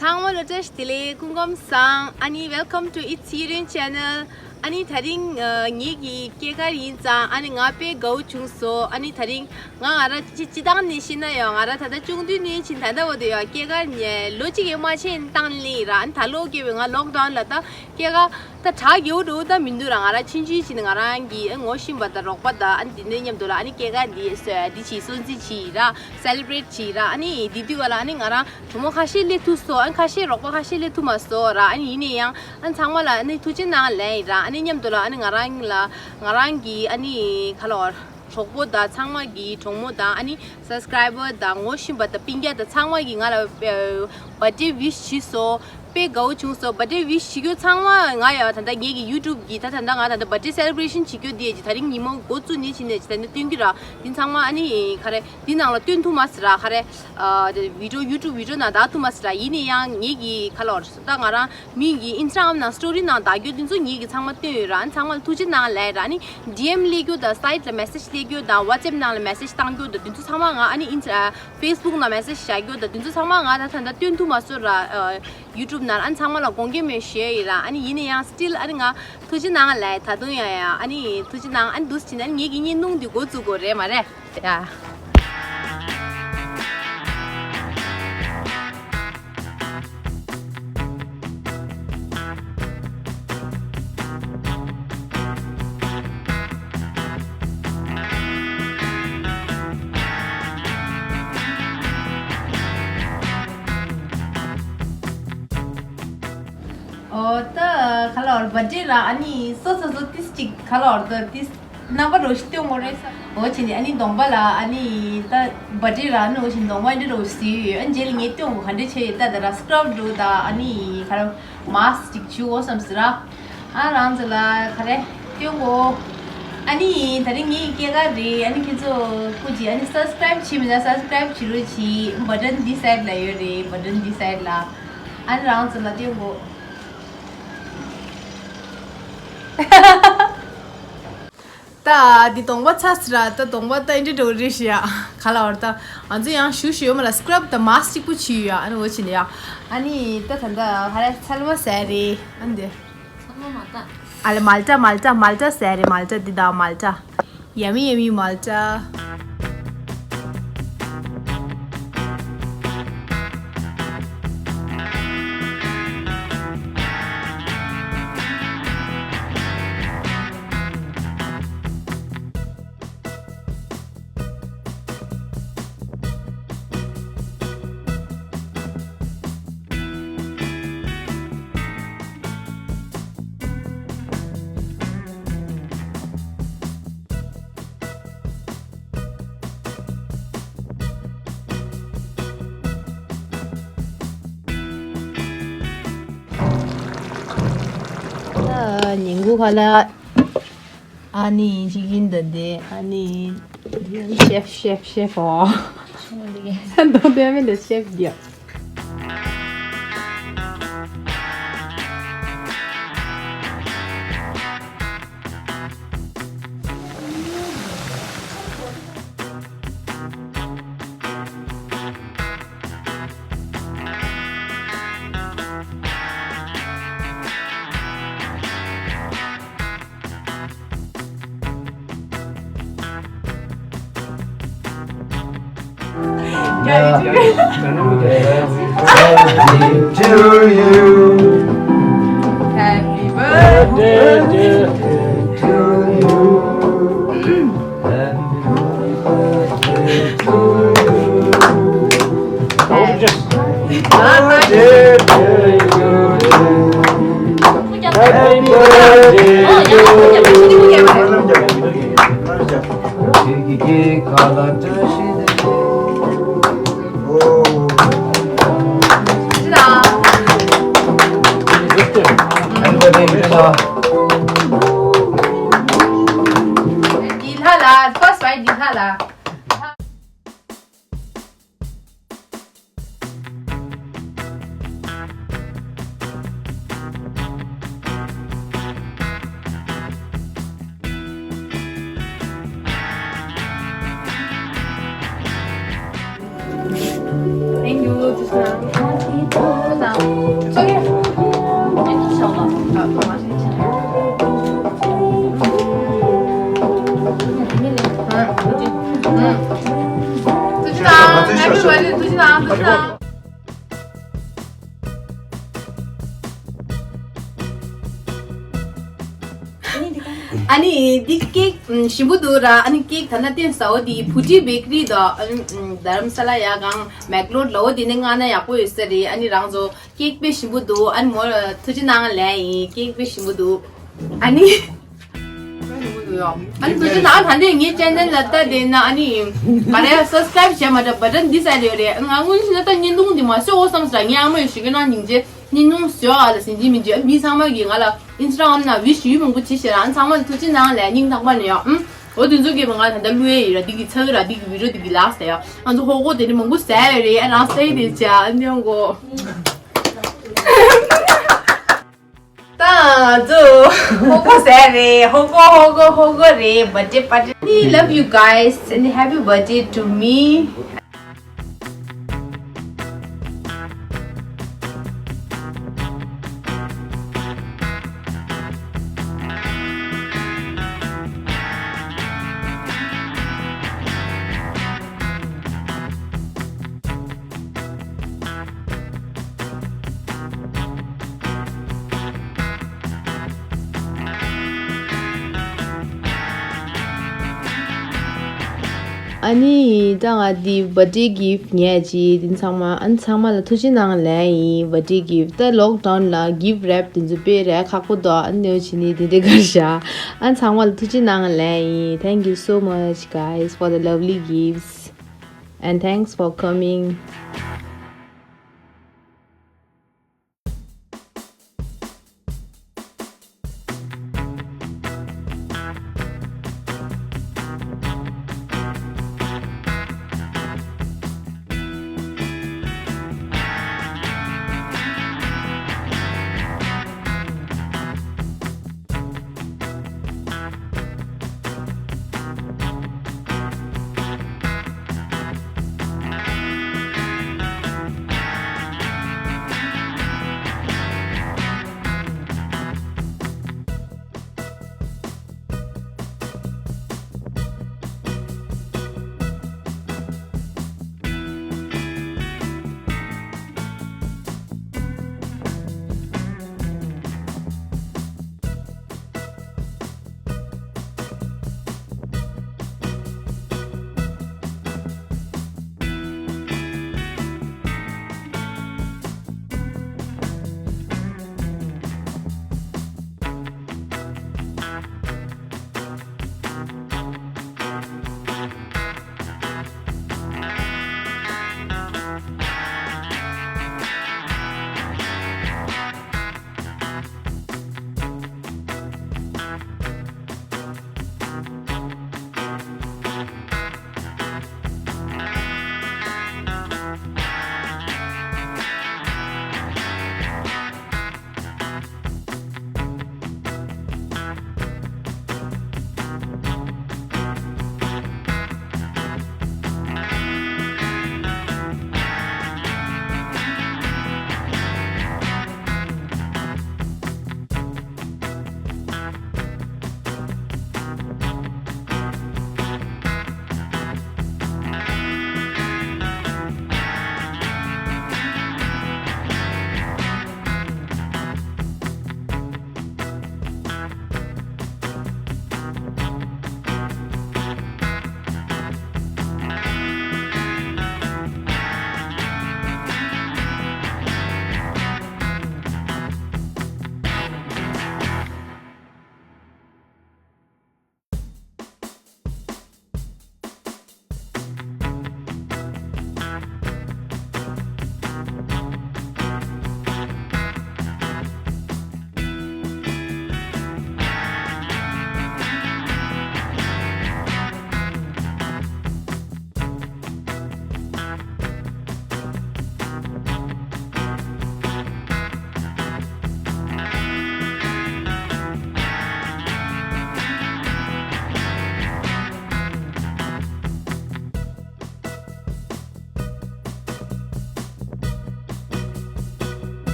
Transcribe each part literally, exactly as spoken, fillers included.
ཚང་མ་ལ་བཀྲ་ཤིས་བདེ་ལེགས། སྐུ་ཁམས་བཟང་། ཨ་ནི་welcome to It's Yiren channel. ཨ་ནི་དེ་རིང་ཨ་ངེད་ཀྱི་སྐྱེས་སྐར་ཡིན་ཙང་ཨ་ནི་ང་དཔེ་དགའ་བོ་བྱུང་སོང་། ཨ་ནི་དེ་རིང་ང་ང་རང་སྤྱི་སྤྱི་བཏང་ནས་བཤད་ན་ཡང་ང་རང་ད་ལྟ་ཆུང་དུས་ནས་ཕྱིན་ད་ལྟ་བར་དུ་ཡང་སྐྱེས་སྐར་ལོ་གཅིག་ཡས་མ་ཕྱིན་བཏང་ལེ་ར། ཨ་ནི་ད་ལོ་སྐྱེས་པའི་ང་ལོག་ཌའོན་ལ་ད་སྐྱེས་སྐར་ད་གྲ་རྒྱས་པོ་འགྲོ་ད་མི་འདུག་ར། ང་རང་ཆུང་ཆུང་ཕྱིན་ང་རང་གི་ཨ་ངོ་ཤེས་པ་དང་རོགས་པ་དང་ཨ་ནི་དེ་འདྲ་མཉམ་དུ་ལ་ཨ་ནི་སྐྱེས་སྐར་འདི་སོ་འདི་བྱས་སྲུང་བརྩི་བྱས་ར། སེ་ལེ་བྷི་རེཊ་བྱས་ར། ཨ་ནི་དེ་དུས་བ་ལ་ཨ་ནི་ང་རང་གྲོགས་མོ་ཁ་ཤས་སླེབས་ཐུབ་སོང་། ཨ་ནི་ཁ་ཤས་རོགས་པ་ཁ་ཤས་སླེབས་ཐུབ་མ་སོང་ར། ཨ་ནི་ཡིན་ན་ཡང་ཨ་ནི་ཚང་མ་ལ་ཨ་ནི་ཐུགས་རྗེ་གནང་ལན་ཡིན་ར། ཨ་ནི་མཉམ་དུ་ལ་ཨ་ནི་ང་རང་ལ་ང་རང་གི་ཨ་ནི་ག་ལ་བར་གྲོགས་པོ་དང་ཚང་མ་གི་གྲོགས་མོ་དང་ཨ་ནི་སབ་སི་ཀ་རའི་བར་དང་ངོ་ཤེས་པ་དང་སྤུན་ཀྱག་དང་ཚང་མ་གི་ང་ལ་བར་ཌེ་ཝིཤ་བྱས་སོང་། དཔེ་དགའ་བོ་བྱུང་སོང་། བར་ཌེ་ཝིཤ་བྱེད་རྒྱུ་ཚང་མ་ང་ཡང་ད་ལྟ་ངེད་ཀྱི་ཡུ་ཊུབ་གི་ད་ད་ལྟ་ང་ད་ལྟ་བར་ཌེ་སེ་ལེ་བྷི་རེ་ཤན་བྱེད་རྒྱུ་དེ་ད་རིང་ཉིན་མོ་འགོ་བཙུགས་ནས་བྱས་ནས་ད་ལྟ་སྟོན་གྱི་ར། དེ་ཚང་མ་ཨ་ནི་ག་རེ་འདི་ནང་ལ་སྟོན་ཐུབ་མ་སོང་ར། ག་རེ་ཨ་དེ་བི་ཌི་ཡོ་ཡུ་ཊུབ་བི་ཌི་ཡོ་ནང་བཏང་ཐུབ་མ་སོང་ར། ཡིན་ན་ཡང་ངེད་ཀྱི་ག་ལ་བར་ད་ང་རང་མི་གི་ཨིན་སི་ཊ་གྷ་རམ་ནང་སི་ཊོ་རི་ནང་བཏང་རྒྱུ་དེ་ཚོ་ངེད་ཀྱི་ཚང་མ་སྟོན་ཡོད་ར། ཨ་ནི་ཚང་མ་ལ་ཐུགས་རྗེ་གནང་ལབ་ར། ཨ་ནི་ཌི་ཨེམ་སླེབས་རྒྱུ་དང་སའིཊ་ལ་མེ་སེཇ་སླེབས་རྒྱུ་དང་ཝ་ཊི་སེབ་ནང་ལ་མེ་སེཇ་བཏང་རྒྱུ་དང་དེ་ཚོ་ཚང་མ་ང་ཨ་ནི་ཨིན་སི་ཊ་ཕེ་སི་བུག་ནང་མེ་སེཇ་བཞག་རྒྱུ་དང་དེ་ཚོ་ཚང་མ་ང་ད་ད་ལྟ་སྟོན་ཐུབ་མ་སོང་ར། ཡུ་ཊུབ་ནང་ཨ་ནི་ཚང་མ་ལ་དགོངས་འགལ་མེད་ཞུ་ཡ་ཡིན་ར། ཨ་ནི་ཡིན་ན་ཡང་སི་ཊིལ་ཨ་ནི་ང་ཐུགས་རྗེ་གནང་ལབ། ད་དུང་ཡང་ཡང་ཨ་ནི་ཐུགས་རྗེ་གནང་། ཨ་ནི་འདུག་སེ་བྱས་ན་ཨ་ནི་ངེད་ཀྱི་བརྙན་ཐུང་འདི་འགོ་བཙུགས་དགོས་རེད་མ་རེད་ཡ། ཨོ་ད་ག་ལ་བར་བར་ཌེ་ར། ཨ་ནི་སོ་སོ་སོ་ཏིས་ཅིག་ག་ལ་བར་ད་ཏིས་རྣམ་པ་རོ་ཞིག་སྟོན་དགོས་རེད་ས། འོ་བྱས་ནས་ཨ་ནི་གདོང་པ་ལ་ཨ་ནི་ད་བར་ཌེ་ར། ཨ་ནི་འོ་བྱས་ནས་གདོང་པ་འདི་རོ་ཞིག་ཟེར་ཡོད། ཨ་ནི་རྗེས་ལ་ངས་སྟོན་དགོས་ག་འདྲ་བྱས་ཡོད་ད། ད་ར་སི་ཀྲབ་འགྲོ་ད་ཨ་ནི་ག་ར་མཱ་སི་ཀི་ཅིག་བྱུག་འོ་བསམ་ཟེར་ར། ཨ་རང་ཚོ་ལ་ག་རེ་སྟོན་དགོས། ཨ་ནི་ད་རིང་ངའི་སྐྱེས་སྐར་རེད། ཨ་ནི་ཁྱེད་ཚོ་སྐུ་མཁྱེན་ཨ་ནི་སབ་སི་ཀ་རའིབ་བྱས་མེད་ན་སབ་སི་ཀ་རའིབ་བྱེད་རོགས་གྱིས། བ་ཊན་འདི་སའིཌ་ལ་ཡོད་རེད། བ་ཊན་འདི་སའིཌ་ལ། ཨ་ནི་རང་ཚོ་ལ་སྟོན་དགོས། ད་འདི་གདོང་པ་ཚ་སི་ར། ད་གདོང་པ་ད་འདི་འདྲ་རེད་ཤི་ཡ། ག་ལ་བར་ད་ང་ཚོ་ཡང་ཞུ་ཞུ་ཡོད་མ་ལ་སི་ཀྲབ་དང་མཱ་སི་ཀི་གཅིག་པུ་བྱས་ཡོད་ཡ། ཨ་ནི་འོ་བྱས་ནས་ཡ། ཨ་ནི་ད་ད་ད་ཧ་ར་ཚལ་མ་ཟ་རེད། ཨ་ནི་འདི་ཚལ་མ་མ་ད། ཨ་ལེ་མལ་ཊ་མལ་ཊ་མལ་ཊ་ཟ་རེད། མལ་ཊ་འདི་ད་མལ་ཊ། Yummy, yummy malta. ཉིན་གུང་ཁ་ལག་ཨ་ནི་ཅི་ཀིན་དང་དེ་ཨ་ནི་ཤེཕ་ཤེཕ་ཤེཕ་ཨོ། མདོ་དོན་མེད་དེ་ཤེཕ་རྒྱབ། Thank you. ཨ་ནི་འདི་ཀེག་ཞིམ་པོ་འདུག་ར། ཨ་ནི་ཀེག་ད་ནང་བསྟན་ཟ་འོ་དེ་བུ་ཏི་བེ་ཀ་རི་དང་ཨ་ནི་དྷ་རམ་ས་ལ་ཡ་གང་མེག་ལོཌ་ལ་འོ་དེ་ནས་མངགས་ན་ཡག་པོ་ཡོད་ས་རེད། ཨ་ནི་རང་ཚོ་ཀེག་དཔེ་ཞིམ་པོ་འདུག་ཨ་ནི་མོ་ལ་ཐུགས་རྗེ་གནང་ལན་ཡིན། ཀེག་དཔེ་ཞིམ་པོ་འདུག་ཨ་ནི། ཨ་ནི་ཐུགས་རྗེ་གནང་། ད་ནི་ངའི་ཅེ་ནལ་ལ་ལྟ་བསྡད་ན་ཨ་ནི་ག་རེ་སབ་སི་ཀ་རེབ་བྱས་མ་འདྲ་བ་ཊན་འདི་ཟེར་ཡོད་རེད། ང་དངོས་གཞི་ན་ད་བརྙན་ཐུང་འདི་མ་བཟོ་འོ་བསམ་ས། ངའི་ཨ་མ་ཡོད་ཞིག་གི་ན་སྙིང་རྗེ་བརྙན་ཐུང་བཟོ་ཨ་ལ་ཟིན་གྱི་མིན་གྱི་མི་ཚང་མ་གིས་ང་ལ་ཨིན་སི་ཊ་གྷ་རམ་ན་ཝི་ཤི་ཡུལ་མང་པོ་བྱེད་ཤེས་ར། ཨ་ཚང་མ་ལ་ཐུགས་རྗེ་གནང་ལ་སྙིང་ཐག་པ་ནས་ཡོད། ཨུམ། འོ་དེ་ཚོ་གིས་ང་ད་ལྟ་བླུ་ཡས་ཡིན་ར། འདི་གི་ཚ་གི་ར། འདི་གི་བི་ཌི་ཡོ་འདི་གི་ལགས་ཟེར་ཡ། ང་ཚོ་ཧོ་གོ་དེ་ནི་མང་པོ་ཟེར་ཡོད་རེད། ཨ་རང་ཟེར་དེ་བྱ་ཨ་ནི་ཧོ་གོ། ད་ང་ཚོ་ཧོ་གོ་ཟེར་རེད། ཧོ་གོ་ཧོ་གོ་ཧོ་གོ་རེད། བར་ཌེ་པར་ཊི། Love you guys and happy birthday to me. ཨ་ནི་ད་ང་འདི་བར་ཌེ་གིཕ་ཉོས་ཅིག་འདི་ཚང་མ་ཨ་ནི་ཚང་མ་ལ་ཐུགས་རྗེ་གནང་ལན་ཡིན། བར་ཌེ་གིཕ། ད་ལོག་ཌའུན་ལ་གིཕ་རེབ་དེ་ཚོ་དཔེ་རེད་ཁག་པོ་འདུག་ཨ་ནི་འདི་འདྲ་གར་བཞག་ཨ་ནི་ཚང་མ་ལ་ཐུགས་རྗེ་གནང་ལན་ཡིན། Thank you so much, guys, for the lovely gifts. And thanks for coming.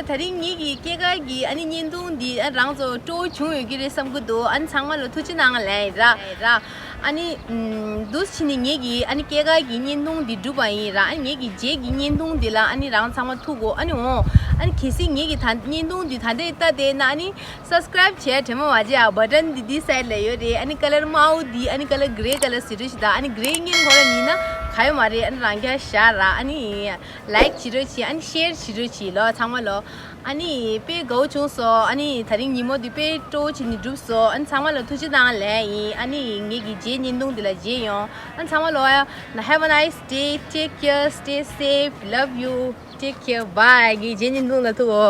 ད་རིང་ངེད་ཀྱི་སྐྱེས་སྐར་གྱི་ཨ་ནི་བརྙན་ཐུང་འདི་ཨ་རང་ཚོ་སྤྲོ་བོ་བྱུང་ཡོད་ཀྱི་རེད་བསམ་གྱི་འདུག་ཨ་ནི་ཚང་མ་ལ་ཐུགས་རྗེ་གནང་ལན་ར་ར། ཨ་ནི་ཨམ། འདུག་སེ་བྱས་ནས་ངེད་ཀྱི་ཨ་ནི་སྐྱེས་སྐར་གྱི་བརྙན་ཐུང་འདི་གྲུབ་པ་ཡིན་ར། ཨ་ནི་ངེད་ཀྱི་རྗེས་ཀྱི་བརྙན་ཐུང་འདི་ལ་ཨ་ནི་རང་ཚང་མ་ཐུག་གོ་ཨ་ནི་འོང་། ཨ་ནི་གལ་སྲིད་ངེད་ཀྱི་ད་བརྙན་ཐུང་འདི་ད་ལྟ་ལྟ་བསྡད་ན་ཨ་ནི་སབ་སི་ཀ་རེབ་བྱས་དྲན་པ་མ་བརྗེད་ཨ། བ་ཊན་འདི་འདི་སའིཌ་ལ་ཡོད་རེད། ཨ་ནི་ཀ་ལར་དམར་པོ་འདི་ཨ་ནི་ཀ་ལར་གྷི་རེ་ཀ་ལར་ཟེར་འགྲོ་ཞིག་དང་ཨ་ནི་གྷི་རེ་བརྙན་ཁོ་རང་ཡིན་ན་ག་ཡོད་མ་རེད། ཨ་ནི་རང་རྐྱ་བཞག་ར། ཨ་ནི་ལའིཀ་བྱེད་རོགས་བྱེད། ཨ་ནི་ཤེར་བྱེད་རོགས་བྱེད་ལོ་ཚང་མ་ལོ། ཨ་ནི་དཔེ་དགའ་བོ་བྱུང་སོང་། ཨ་ནི་ད་རིང་ཉིན་མོ་འདི་དཔེ་སྤྲོ་བོ་བྱས་ནས་གྲུབ་སོང་། ཨ་ནི་ཚང་མ་ལ་ཐུགས་རྗེ་གནང་ལན་ཡིན། ཨ་ནི་ངེད་ཀྱི་རྗེས་བརྙན་ཐུང་འདི་ལ་མཇལ་ཡོང་། ཨ་ནི་ཚང་མ་ལོ་ཡ། Have a nice day. Take care. Stay safe. Love you. Take care. Bye. ངེད་ཀྱི་རྗེས་བརྙན་ཐུང་ལ་ཐུག་གོ